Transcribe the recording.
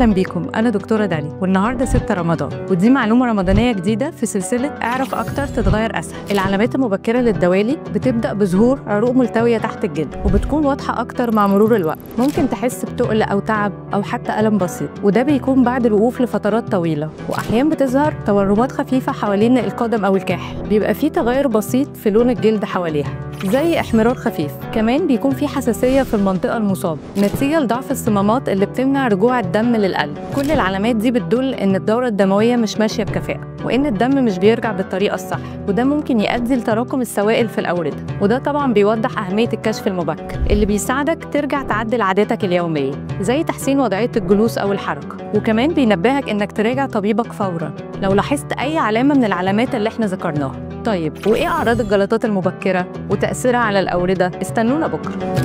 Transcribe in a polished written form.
اهلا بيكم، انا دكتورة دالي، والنهارده 6 رمضان، ودي معلومة رمضانيه جديدة في سلسلة اعرف اكتر تتغير اسهل. العلامات المبكرة للدوالي بتبدا بظهور عروق ملتويه تحت الجلد، وبتكون واضحة اكتر مع مرور الوقت. ممكن تحس بتقل او تعب او حتى الم بسيط، وده بيكون بعد الوقوف لفترات طويلة، واحيانا بتظهر تورمات خفيفة حوالين القدم او الكاحل. بيبقى فيه تغير بسيط في لون الجلد حواليها زي احمرار خفيف. كمان بيكون في حساسية في المنطقة المصابة نتيجة لضعف الصمامات اللي بتمنع رجوع الدم للقلب. كل العلامات دي بتدل ان الدورة الدموية مش ماشية بكفاءة، وان الدم مش بيرجع بالطريقة الصح، وده ممكن يؤدي لتراكم السوائل في الاورده. وده طبعا بيوضح اهمية الكشف المبكر اللي بيساعدك ترجع تعدل عاداتك اليومية زي تحسين وضعية الجلوس او الحركة، وكمان بينبهك انك تراجع طبيبك فورا لو لاحظت اي علامة من العلامات اللي احنا ذكرناها. طيب، وايه اعراض الجلطات المبكرة وتاثيرها على الاورده؟ استنونا بكره.